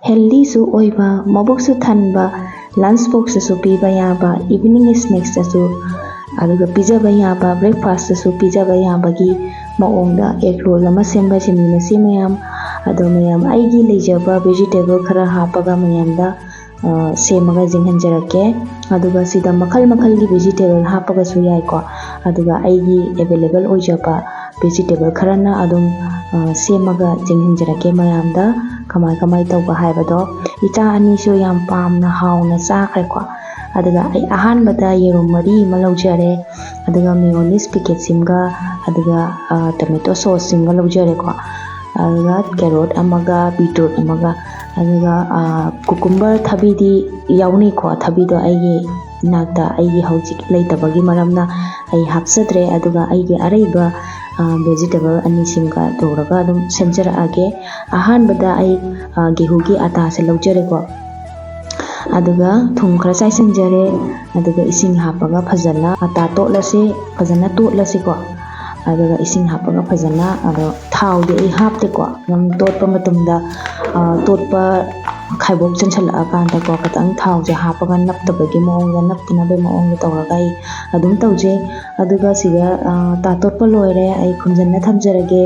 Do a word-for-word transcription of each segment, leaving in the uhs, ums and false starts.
ꯍꯦꯜꯗꯤꯁꯨ ꯑꯣꯏꯕ, ꯃꯕꯨꯛꯁꯨ ꯊꯟꯕ, ꯂꯟꯁ ꯕꯣꯛꯁꯇꯁꯨ ꯄꯤꯕ ꯌꯥꯕ, ꯏꯚꯤꯅꯤꯡ ꯁ꯭ꯅꯦꯛꯁꯇꯁꯨ, ꯑꯗꯨꯒ ꯄꯤꯖꯕ ꯌꯥꯕ, ꯕ꯭ꯔꯦꯛꯐꯥꯁꯇꯁꯨ ꯄꯤꯖꯕ ꯌꯥꯕꯒꯤ ꯃꯑꯣꯡꯗ ꯑꯦꯒ ꯔꯣꯜ ꯑꯃ ꯁꯦꯝꯕꯁꯤꯅꯤ ꯉꯁꯤ ꯃꯌꯥꯝ꯫ ꯑꯗꯣ ꯃꯌꯥꯝ, ꯑꯩꯒꯤ ꯂꯩꯖꯕ ꯚꯦꯖꯤꯇꯦꯕꯜ ꯈꯔ ꯍꯥꯞꯄꯒ ꯃꯌꯥꯝꯗ, ꯑ, ꯁꯦꯝꯃꯒ ꯌꯦꯡꯍꯟꯖꯔꯛꯀꯦ꯫ ꯑꯗꯨꯒ ꯁꯤꯗ ꯃꯈꯜ ꯃꯈꯜꯒꯤ ꯚꯦꯖꯤꯇꯦꯕꯜ ꯍꯥꯞꯄꯒꯁꯨ ꯌꯥꯏꯀꯣ꯫ ꯑꯗꯨꯒ ꯑꯩꯒꯤ ꯑꯦꯕꯥꯏꯂꯦꯕꯜ ꯑꯣꯏꯖꯕ ꯚꯦꯖꯤꯇꯦꯕꯜ ꯈꯔꯅ ꯑꯗꯨꯝ, ꯑ, ꯁꯦꯝꯃꯒ ꯌꯦꯡꯍꯟꯖꯔꯛꯀꯦ ꯃꯌꯥꯝꯗ ꯀꯃꯥꯏ ꯀꯃꯥꯏ ꯇꯧꯕ ꯍꯥꯏꯕꯗꯣ꯫ ꯏꯆꯥ ꯑꯅꯤꯁꯨ ꯌꯥꯝ ꯄꯥꯝꯅ ꯍꯥꯎꯅ ꯆꯥꯈ꯭ꯔꯦꯀꯣ꯫ ꯑꯗꯨꯒ ꯑꯩ ꯑꯍꯥꯟꯕꯗ ꯌꯦꯔꯨꯝ ꯃꯔꯤ ꯑꯃ ꯂꯧꯖꯔꯦ, ꯑꯗꯨꯒ ꯃꯦꯌꯣꯅꯤꯁ ꯄꯦꯀꯦꯠ ꯁꯤꯃꯒ, ꯑꯗꯨꯒ, ꯑ, ꯇꯣꯃꯦꯇꯣ ꯁꯣꯁ ꯁꯤꯃꯒ ꯂꯧꯖꯔꯦꯀꯣ꯫ ꯑꯗꯨꯒ ꯀꯦꯔꯣꯠ ꯑꯃꯒ, ꯕꯤꯇ꯭ꯔꯨꯠ ꯑꯃꯒ, ꯑꯗꯨꯒ, ꯑ, ꯀꯨꯀꯨꯝꯕꯔ, ꯊꯕꯤꯗꯤ ꯌꯥꯎꯅꯤꯀꯣ꯫ ꯊꯕꯤꯗꯣ ꯑꯩꯒꯤ ꯏꯅꯥꯛꯇ ꯑꯩꯒꯤ ꯍꯧꯖꯤꯛ ꯂꯩꯇꯕꯒꯤ ꯃꯔꯝꯅ ꯑꯩ ꯍꯥꯞꯆꯗ꯭ꯔꯦ꯫ ꯑꯗꯨꯒ ꯑꯩꯒꯤ ꯑꯔꯩꯕ, ꯑ, ꯚꯦꯖꯤꯇꯦꯕꯜ ꯑꯅꯤꯁꯤꯡꯒ ꯇꯧꯔꯒ ꯑꯗꯨꯝ ꯁꯦꯝꯖꯔꯛꯑꯒꯦ꯫ ꯑꯍꯥꯟꯕꯗ ꯑꯩ, ꯑ, ꯒꯦꯍꯨꯒꯤ ꯑꯇꯥꯁꯦ ꯂꯧꯖꯔꯦꯀꯣ꯫ ꯑꯗꯨꯒ ꯊꯨꯝ ꯈꯔ ꯆꯥꯏꯁꯤꯟꯖꯔꯦ꯫ ꯑꯗꯨꯒ ꯏꯁꯤꯡ ꯍꯥꯞꯄꯒ ꯐꯖꯅ ꯑꯇꯥ ꯇꯣꯠꯂꯁꯤ, ꯐꯖꯅ ꯇꯣꯠꯂꯁꯤꯀꯣ꯫ ꯑꯗꯨꯒ ꯏꯁꯤꯡ ꯍꯥꯞꯄꯒ ꯐꯖꯅ, ꯑꯗꯣ ꯊꯥꯎꯗꯤ ꯑꯩ ꯍꯥꯞꯇꯦꯀꯣ꯫ ꯑꯗꯨꯝ ꯇꯣꯠꯄ ꯃꯇꯝꯗ, ꯑ, ꯇꯣꯠꯄ ꯈꯥꯏꯕꯣꯛ ꯆꯟꯁꯤꯜꯂꯛꯑꯀꯥꯟꯗꯀꯣ, ꯈꯤꯇꯪ ꯊꯥꯎꯁꯦ ꯍꯥꯞꯄꯒ ꯅꯞꯇꯕꯒꯤ ꯃꯑꯣꯡꯗ, ꯅꯞꯇꯅꯕꯒꯤ ꯃꯑꯣꯡꯗ ꯇꯧꯔꯒ ꯑꯩ ꯑꯗꯨꯝ ꯇꯧꯖꯩ꯫ ꯑꯗꯨꯒ ꯁꯤꯗ, ꯑ, ꯇꯥ ꯇꯣꯠꯄ ꯂꯣꯏꯔꯦ, ꯑꯩ ꯈꯨꯝꯖꯤꯟꯅ ꯊꯝꯖꯔꯒꯦ꯫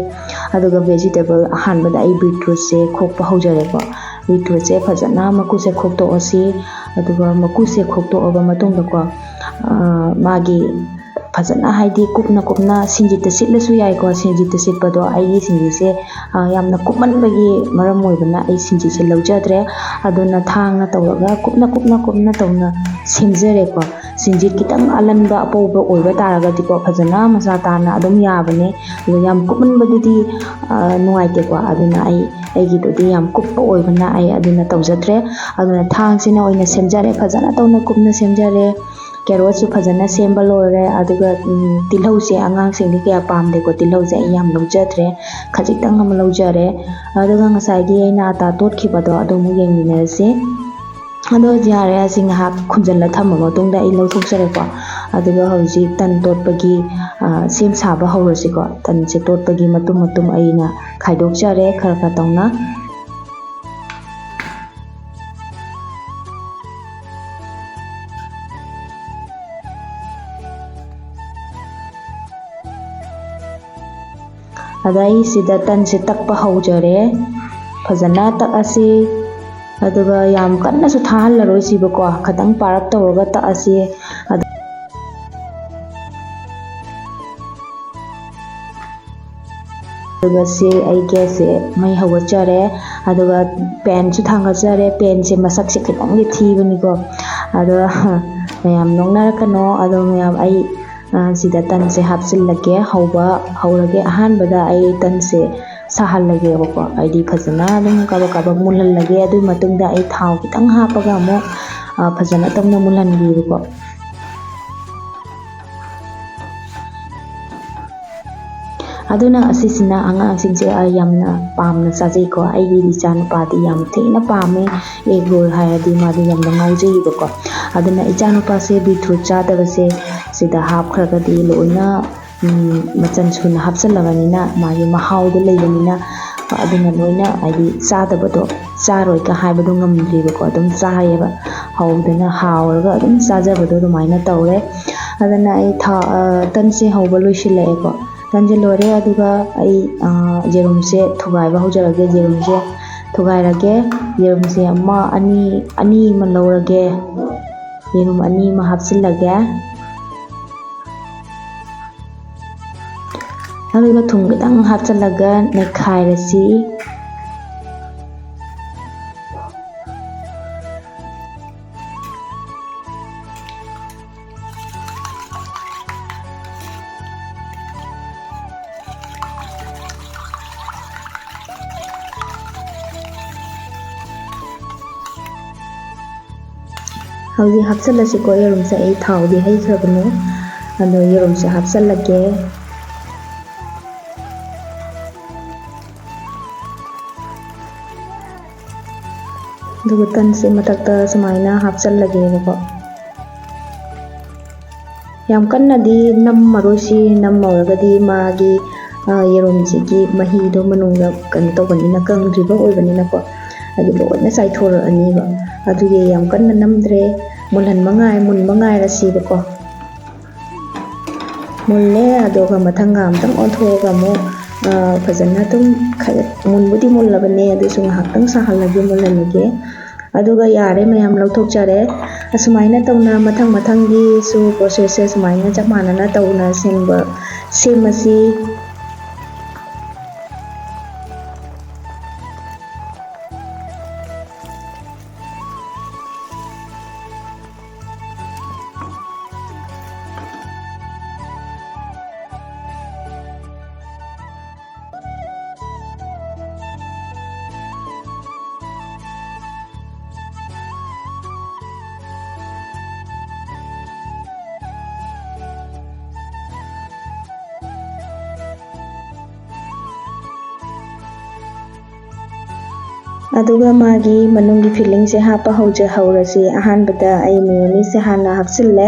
ꯑꯗꯨꯒ ꯚꯦꯖꯤꯇꯦꯕꯜ ꯑꯍꯥꯟꯕꯗ ꯑꯩ ꯕꯤꯇ꯭ꯔꯨꯠꯁꯦ ꯈꯣꯛꯄ ꯍꯧꯖꯔꯦꯀꯣ꯫ ꯕꯤꯇ꯭ꯔꯨꯠꯁꯦ ꯐꯖꯅ ꯃꯀꯨꯁꯦ ꯈꯣꯛꯇꯣꯛꯑꯁꯤ꯫ ꯑꯗꯨꯒ ꯃꯀꯨꯁꯦ ꯈꯣꯛꯇꯣꯛꯑꯕ ꯃꯇꯨꯡꯗꯀꯣ, ꯑ, ꯃꯥꯒꯤ ꯐꯖꯅ, ꯍꯥꯏꯗꯤ, ꯀꯨꯞꯅ ꯀꯨꯞꯅ ꯁꯤꯡꯖꯤꯠꯇ ꯁꯤꯠꯂꯁꯨ ꯌꯥꯏꯀꯣ꯫ ꯁꯤꯡꯖꯤꯠꯇ ꯁꯤꯠꯄꯗꯣ ꯑꯩꯒꯤ ꯁꯤꯡꯖꯤꯠꯁꯦ, ꯑ, ꯌꯥꯝꯅ ꯀꯨꯞꯃꯟꯕꯒꯤ ꯃꯔꯝ ꯑꯣꯏꯕꯅ ꯑꯩ ꯁꯤꯡꯖꯤꯠꯁꯦ ꯂꯧꯖꯗ꯭ꯔꯦ꯫ ꯑꯗꯨꯅ ꯊꯥꯡꯅ ꯇꯧꯔꯒ ꯀꯨꯞꯅ ꯀꯨꯞꯅ ꯀꯨꯞꯅ ꯇꯧꯅ ꯁꯦꯝꯖꯔꯦꯀꯣ꯫ ꯁꯤꯡꯖꯤꯠ ꯈꯤꯇꯪ ꯑꯂꯟꯕ, ꯑꯄꯧꯕ ꯑꯣꯏꯕ ꯇꯥꯔꯒꯗꯤꯀꯣ, ꯐꯖꯅ ꯃꯆꯥ ꯇꯥꯅ ꯑꯗꯨꯝ ꯌꯥꯕꯅꯦ꯫ ꯑꯗꯣ ꯌꯥꯝ ꯀꯨꯞꯃꯟꯕꯗꯨꯗꯤ, ꯑ, ꯅꯨꯡꯉꯥꯏꯇꯦꯀꯣ꯫ ꯑꯗꯨꯅ ꯑꯩ, ꯑꯩꯒꯤꯗꯨꯗꯤ ꯌꯥꯝ ꯀꯨꯞꯄ ꯑꯣꯏꯕꯅ ꯑꯩ ꯑꯗꯨꯅ ꯇꯧꯖꯗ꯭ꯔꯦ꯫ ꯑꯗꯨꯅ ꯊꯥꯡꯁꯤꯅ ꯑꯣꯏꯅ ꯁꯦꯝꯖꯔꯦ, ꯐꯖꯅ ꯇꯧꯅ ꯀꯨꯞꯅ ꯁꯦꯝꯖꯔꯦ꯫ ꯀꯦꯔꯣꯠꯁꯨ ꯐꯖꯅ ꯁꯦꯝꯕ ꯂꯣꯏꯔꯦ꯫ ꯑꯗꯨꯒ, ꯎꯝ, ꯇꯤꯜꯍꯧꯁꯦ ꯑꯉꯥꯡꯁꯤꯡꯗꯤ ꯀꯌꯥ ꯄꯥꯝꯗꯦꯀꯣ꯫ ꯇꯤꯜꯍꯧꯁꯦ ꯑꯩ ꯌꯥꯝ ꯂꯧꯖꯗ꯭ꯔꯦ, ꯈꯖꯤꯛꯇꯪ ꯑꯃ ꯂꯧꯖꯔꯦ꯫ ꯑꯗꯨꯒ ꯉꯁꯥꯏꯒꯤ ꯑꯩꯅ ꯑꯇꯥ ꯇꯣꯠꯈꯤꯕꯗꯣ ꯑꯗꯨ ꯑꯃꯨꯛ ꯌꯦꯡꯃꯤꯟꯅꯔꯁꯤ꯫ ꯑꯗꯣ ꯌꯥꯔꯦ, ꯑꯁꯤ ꯉꯥꯏꯍꯥꯛ ꯈꯨꯝꯖꯤꯜꯂ ꯊꯝꯃ ꯃꯇꯨꯡꯗ ꯑꯩ ꯂꯧꯊꯣꯛꯆꯔꯦꯀꯣ꯫ ꯑꯗꯨꯒ ꯍꯧꯖꯤꯛ ꯇꯟ ꯇꯣꯠꯄꯒꯤ, ꯑ, ꯁꯦꯝ ꯁꯥꯕ ꯍꯧꯔꯁꯤꯀꯣ꯫ ꯇꯟꯁꯦ ꯇꯣꯠꯄꯒꯤ ꯃꯇꯨꯝ ꯃꯇꯨꯝ ꯑꯩꯅ ꯈꯥꯏꯗꯣꯛꯆꯔꯦ ꯈꯔ ꯈꯔ ꯇꯧꯅ꯫ ꯑꯗ ꯑꯩ ꯁꯤꯗ ꯇꯟꯁꯦ ꯇꯛꯄ ꯍꯧꯖꯔꯦ꯫ ꯐꯖꯅ ꯇꯛꯑꯁꯤ꯫ ꯑꯗꯨꯒ ꯌꯥꯝ ꯀꯟꯅꯁꯨ ꯊꯥꯍꯜꯂꯔꯣꯏꯁꯤꯕꯀꯣ, ꯈꯤꯇꯪ ꯄꯥꯔꯞ ꯇꯧꯔꯒ ꯇꯛꯑꯁꯤ꯫ ꯑꯗꯨ-, ꯑꯗꯨꯒ ꯁꯤ ꯑꯩ ꯒ꯭ꯌꯥꯁꯁꯦ ꯃꯩ ꯍꯧꯒꯠꯆꯔꯦ꯫ ꯑꯗꯨꯒ ꯄꯦꯟꯁꯨ ꯊꯥꯡꯒꯠꯆꯔꯦ꯫ ꯄꯦꯟꯁꯦ ꯃꯁꯛꯁꯦ ꯈꯤꯇꯪꯗꯤ ꯊꯤꯕꯅꯤꯀꯣ꯫ ꯑꯗꯣ ꯃꯌꯥꯝ ꯅꯣꯛꯅꯔꯛꯀꯅꯣ꯫ ꯑꯗꯣ ꯃꯌꯥꯝ, ꯑꯩ ꯑ, ꯁꯤꯗ ꯇꯟꯁꯦ ꯍꯥꯞꯆꯤꯜꯂꯒꯦ꯫ ꯍꯧꯕ ꯍꯧꯔꯒꯦ꯫ ꯑꯍꯥꯟꯕꯗ ꯑꯩ ꯇꯟꯁꯦ ꯁꯥꯍꯜꯂꯒꯦꯕꯀꯣ꯫ ꯍꯥꯏꯗꯤ ꯐꯖꯅ ꯑꯗꯨꯝ ꯀꯕꯛ ꯀꯕꯛ ꯃꯨꯜꯍꯜꯂꯒꯦ꯫ ꯑꯗꯨꯒꯤ ꯃꯇꯨꯡꯗ ꯑꯩ ꯊꯥꯎ ꯈꯤꯇꯪ ꯍꯥꯞꯄꯒ ꯑꯃꯨꯛ, ꯑ, ꯐꯖꯅ ꯇꯞꯅ ꯃꯨꯜꯍꯟꯒꯦꯕꯀꯣ꯫ ꯑꯗꯨꯅ ꯑꯁꯤꯁꯤꯅ ꯑꯉꯥꯡꯁꯤꯡꯁꯦ, ꯑ, ꯌꯥꯝꯅ ꯄꯥꯝꯅ ꯆꯥꯖꯩꯀꯣ꯫ ꯑꯩꯒꯤ ꯏꯆꯥꯅꯨꯄꯥꯗꯤ ꯌꯥꯝ ꯊꯤꯅ ꯄꯥꯝꯃꯦ꯫ ꯑꯦꯒ ꯔꯣꯜ ꯍꯥꯏꯔꯗꯤ ꯃꯥꯗꯤ ꯌꯥꯝꯅ ꯉꯥꯎꯖꯩꯌꯦꯕꯀꯣ꯫ ꯑꯗꯨꯅ ꯏꯆꯥꯅꯨꯄꯥꯁꯦ ꯕꯤꯠꯔꯨꯠ ꯆꯥꯗꯕꯁꯦ ꯁꯤꯗ ꯍꯥꯞꯈ꯭ꯔꯒꯗꯤ ꯂꯣꯏꯅ, ꯎꯝ, ꯃꯆꯜ ꯁꯨꯅ ꯍꯥꯞꯆꯜꯂꯕꯅꯤꯅ ꯃꯥꯒꯤ ꯃꯍꯥꯎꯗꯣ ꯂꯩꯕꯅꯤꯅ, ꯑꯗꯨꯅ ꯂꯣꯏꯅ, ꯍꯥꯏꯗꯤ, ꯆꯥꯗꯕꯗꯣ, ꯆꯥꯔꯣꯏꯒ ꯍꯥꯏꯕꯗꯣ ꯉꯝꯗ꯭ꯔꯤꯕꯀꯣ꯫ ꯑꯗꯨꯝ ꯆꯥꯏꯌꯦꯕ꯫ ꯍꯧꯗꯅ ꯍꯥꯎꯔꯒ ꯑꯗꯨꯝ ꯆꯥꯖꯕꯗꯣ ꯑꯗꯨꯃꯥꯏꯅ ꯇꯧꯔꯦ꯫ ꯑꯗꯨꯅ ꯑꯩ ꯊꯥ-, ꯑ, ꯇꯟꯁꯦ ꯍꯧꯕ ꯂꯣꯏꯁꯤꯜꯂꯛꯑꯦꯀꯣ꯫ ꯇꯟꯁꯦ ꯂꯣꯏꯔꯦ꯫ ꯑꯗꯨꯒ ꯑꯩ, ꯑ, ꯌꯦꯔꯨꯝꯁꯦ ꯊꯨꯒꯥꯏꯕ ꯍꯧꯖꯔꯒꯦ꯫ ꯌꯦꯔꯨꯝꯁꯦ ꯊꯨꯒꯥꯏꯔꯒꯦ꯫ ꯌꯦꯔꯨꯝꯁꯦ ꯑꯃ, ꯑꯅꯤ, ꯑꯅꯤ ꯑꯃ ꯂꯧꯔꯒꯦ꯫ ꯌꯦꯔꯨꯝ ꯑꯅꯤ ꯑꯃ ꯍꯥꯞꯆꯤꯜꯂꯒꯦ꯫ ꯑꯗꯨꯒ ꯊꯨꯝ ꯈꯤꯇꯪ ꯍꯥꯞꯆꯤꯜꯂꯒ ꯅꯩꯈꯥꯏꯔꯁꯤ꯫ ꯍꯧꯖꯤꯛ ꯍꯥꯞꯆꯤꯜꯂꯁꯤꯀꯣ꯫ ꯌꯦꯔꯨꯝꯁꯦ ꯑꯩ ꯊꯥꯎꯗꯤ ꯍꯩꯈ꯭ꯔꯕꯅꯦ, ꯑꯗꯣ ꯌꯦꯔꯨꯝꯁꯦ ꯍꯥꯞꯆꯤꯜꯂꯒꯦ꯫ ꯑꯗꯨꯒ ꯇꯟꯁꯦ ꯃꯊꯛꯇ ꯁꯨꯃꯥꯏꯅ ꯍꯥꯞꯆꯤꯜꯂꯒꯦꯕꯀꯣ꯫ ꯌꯥꯝ ꯀꯟꯅꯗꯤ ꯅꯝꯃꯔꯣꯏꯁꯤ꯫ ꯅꯝꯃꯧꯔꯒꯗꯤ ꯃꯥꯒꯤ, ꯑ, ꯌꯦꯔꯨꯝꯁꯤꯒꯤ ꯃꯍꯤꯗꯣ ꯃꯅꯨꯡꯗ ꯀꯩꯅꯣ ꯇꯧꯕꯅꯤꯅ, ꯀꯪꯗ꯭ꯔꯤꯕ ꯑꯣꯏꯕꯅꯤꯅꯀꯣ, ꯍꯥꯏꯗꯤ ꯂꯣꯏꯅ ꯆꯥꯏꯊꯣꯔꯛꯑꯅꯤꯕ꯫ ꯑꯗꯨꯒꯤ ꯌꯥꯝ ꯀꯟꯅ ꯅꯝꯗ꯭ꯔꯦ꯫ ꯃꯨꯜꯍꯟꯕ ꯉꯥꯏ-, ꯃꯨꯟꯕ ꯉꯥꯏꯔꯁꯤꯕꯀꯣ꯫ ꯃꯨꯜꯂꯦ꯫ ꯑꯗꯨꯒ ꯃꯊꯪꯒ ꯑꯝꯇꯪ ꯑꯣꯟꯊꯣꯛꯑꯒ ꯑꯃꯨꯛ ꯑ, ꯐꯖꯅ ꯑꯗꯨꯝ ꯈꯔ ꯃꯨꯟꯕꯨꯗꯤ ꯃꯨꯜꯂꯕꯅꯦ, ꯑꯗꯨꯁꯨ ꯉꯥꯏꯍꯥꯛꯇꯪ ꯁꯥꯍꯜꯂꯒꯦ, ꯃꯨꯜꯍꯜꯂꯒꯦ꯫ ꯑꯗꯨꯒ ꯌꯥꯔꯦ ꯃꯌꯥꯝ, ꯂꯧꯊꯣꯛꯆꯔꯦ꯫ ꯑꯁꯨꯃꯥꯏꯅ ꯇꯧꯅ ꯃꯊꯪ ꯃꯊꯪꯒꯤꯁꯨ process ꯁꯦ ꯁꯨꯃꯥꯏꯅ ꯆꯞ ꯃꯥꯟꯅꯅ ꯇꯧꯅ ꯁꯦꯝꯕ, ꯁꯦꯝꯃꯁꯤ꯫ ꯑꯗꯨꯒ ꯃꯥꯒꯤ ꯃꯅꯨꯡꯒꯤ filling ꯁꯦ ꯍꯥꯞꯄ ꯍꯧꯖ-, ꯍꯧꯔꯁꯤ꯫ ꯑꯍꯥꯟꯕꯗ ꯑꯩ mayonnaise ꯁꯦ ꯍꯥꯟꯅ ꯍꯥꯞꯆꯤꯜꯂꯦ꯫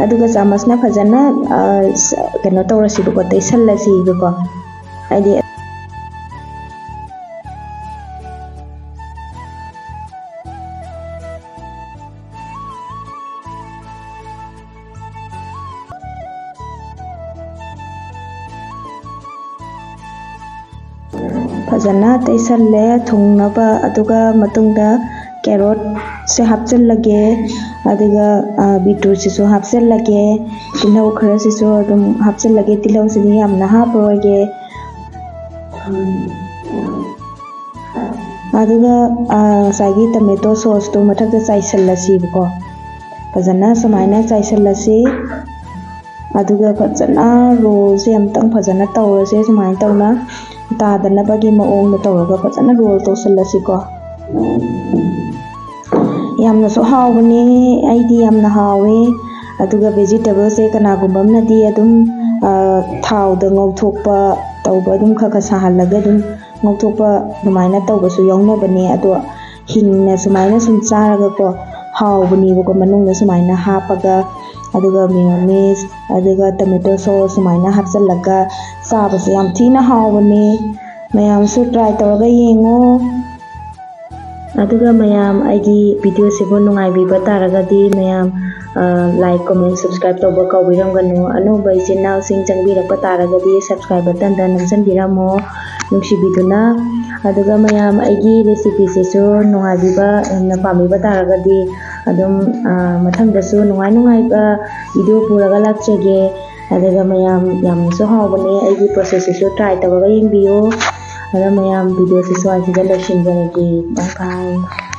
ꯑꯗꯨꯒ ꯆꯥꯃꯁꯅ ꯐꯖꯅ, ꯑ, ꯁ-, ꯀꯩꯅꯣ ꯇꯧꯔꯁꯤꯕꯀꯣ, ꯇꯩꯁꯜꯂꯁꯤꯕꯀꯣ꯫ ꯍꯥꯏꯗꯤ, ꯐꯖꯅ ꯇꯩꯁꯜꯂꯦ ꯊꯨꯡꯅꯕ, ꯑꯗꯨꯒ ꯃꯇꯨꯡꯗ carrot ꯁꯦ ꯍꯥꯞꯆꯤꯜꯂꯒꯦ, ꯑꯗꯨꯒ, ꯑ, beetroot ꯁꯤꯁꯨ ꯍꯥꯞꯆꯤꯜꯂꯒꯦ, ꯇꯤꯜꯍꯧ ꯈꯔꯁꯤꯁꯨ ꯑꯗꯨꯝ ꯍꯥꯞꯆꯤꯜꯂꯒꯦ꯫ ꯇꯤꯜꯍꯧꯁꯤꯗꯤ ꯌꯥꯝꯅ ꯍꯥꯞꯄꯔꯣꯏꯒꯦ꯫ ꯑꯗꯨꯒ, ꯑ, ꯉꯁꯥꯏꯒꯤ tomato sauce ꯇꯣ ꯃꯊꯛꯇ ꯆꯥꯏꯁꯤꯜꯂꯁꯤꯕꯀꯣ꯫ ꯐꯖꯅ ꯁꯨꯃꯥꯏꯅ ꯆꯥꯏꯁꯤꯜꯂꯁꯤ꯫ ꯑꯗꯨꯒ ꯐꯖꯅ roll ꯁꯦ ꯑꯃꯨꯛꯇꯪ ꯐꯖꯅ ꯇꯧꯔꯁꯦ꯫ ꯁꯨꯃꯥꯏꯅ ꯇꯧꯅ ꯇꯥꯗꯅꯕꯒꯤ ꯃꯑꯣꯡꯗ ꯇꯧꯔꯒ ꯐꯖꯅ roll ꯇꯧꯁꯤꯜꯂꯁꯤꯀꯣ꯫ ꯌꯥꯝꯅꯁꯨ ꯍꯥꯎꯕꯅꯦ, ꯑꯩꯗꯤ ꯌꯥꯝꯅ ꯍꯥꯎꯋꯦ꯫ ꯑꯗꯨꯒ vegetable ꯁꯦ ꯀꯅꯥꯒꯨꯝꯕ ꯑꯃꯅꯗꯤ ꯑꯗꯨꯝ, ꯑ, ꯊꯥꯎꯗ ꯉꯧꯊꯣꯛꯄ ꯇꯧꯕ, ꯑꯗꯨꯝ ꯈꯔ ꯈꯔ ꯁꯥꯍꯜꯂꯒ ꯑꯗꯨꯝ ꯉꯧꯊꯣꯛꯄ ꯑꯗꯨꯃꯥꯏꯅ ꯇꯧꯕꯁꯨ ꯌꯥꯎꯅꯕꯅꯦ꯫ ꯑꯗꯣ ꯍꯤꯡꯅ ꯁꯨꯃꯥꯏꯅ ꯁꯨꯝ ꯆꯥꯔꯒꯀꯣ, ꯍꯥꯎꯕꯅꯦꯕꯀꯣ, ꯃꯅꯨꯡꯗ ꯁꯨꯃꯥꯏꯅ ꯍꯥꯞꯄꯒ, ꯑꯗꯨꯒ mayonnaise, ꯑꯗꯨꯒ tomato sauce ꯁꯨꯃꯥꯏꯅ ꯍꯥꯞꯆꯤꯜꯂꯒ ꯆꯥꯕꯁꯦ ꯌꯥꯝ ꯊꯤꯅ ꯍꯥꯎꯕꯅꯦ꯫ ꯃꯌꯥꯝꯁꯨ try ꯇꯧꯔꯒ ꯌꯦꯡꯉꯣ꯫ ꯑꯗꯨꯒ ꯃꯌꯥꯝ, ꯑꯩꯒꯤ video ꯁꯤꯕꯨ ꯅꯨꯡꯉꯥꯏꯕꯤꯕ ꯇꯥꯔꯒꯗꯤ ꯃꯌꯥꯝ Like, comment, subscribe ꯇꯧꯕ ꯀꯥꯎꯕꯤꯔꯝꯒꯅꯨ꯫ ꯑꯅꯧꯕ ꯏꯆꯤꯟ ꯏꯅꯥꯎꯁꯤꯡ ꯆꯪꯕꯤꯔꯛꯄ ꯇꯥꯔꯒꯗꯤ subscribe button ꯗ ꯅꯝꯁꯤꯟꯕꯤꯔꯝꯃꯣ ꯅꯨꯡꯁꯤꯕꯤꯗꯨꯅ꯫ ꯑꯗꯨꯒ ꯃꯌꯥꯝ ꯑꯩꯒꯤ recipe ꯁꯤꯁꯨ ꯅꯨꯡꯉꯥꯏꯕꯤꯕ, ꯌꯥꯝꯅ ꯄꯥꯝꯕꯤꯕ ꯇꯥꯔꯒꯗꯤ ꯑꯗꯨꯝ, ꯑ, ꯃꯊꯪꯗꯁꯨ ꯅꯨꯡꯉꯥꯏ ꯅꯨꯡꯉꯥꯏꯕ video ꯄꯨꯔꯒ ꯂꯥꯛꯆꯒꯦ꯫ ꯑꯗꯨꯒ ꯃꯌꯥꯝ ꯌꯥꯝꯅꯁꯨ ꯍꯥꯎꯕꯅꯦ, ꯑꯩꯒꯤ process ꯁꯤꯁꯨ try ꯇꯧꯔꯒ ꯌꯦꯡꯕꯤꯌꯨ꯫ ꯑꯗꯣ ꯃꯌꯥꯝ video ꯁꯤ ꯁ꯭ꯋꯥꯏꯁꯤꯗ ꯂꯣꯏꯁꯤꯟꯖꯔꯒꯦ꯫ Bye bye꯫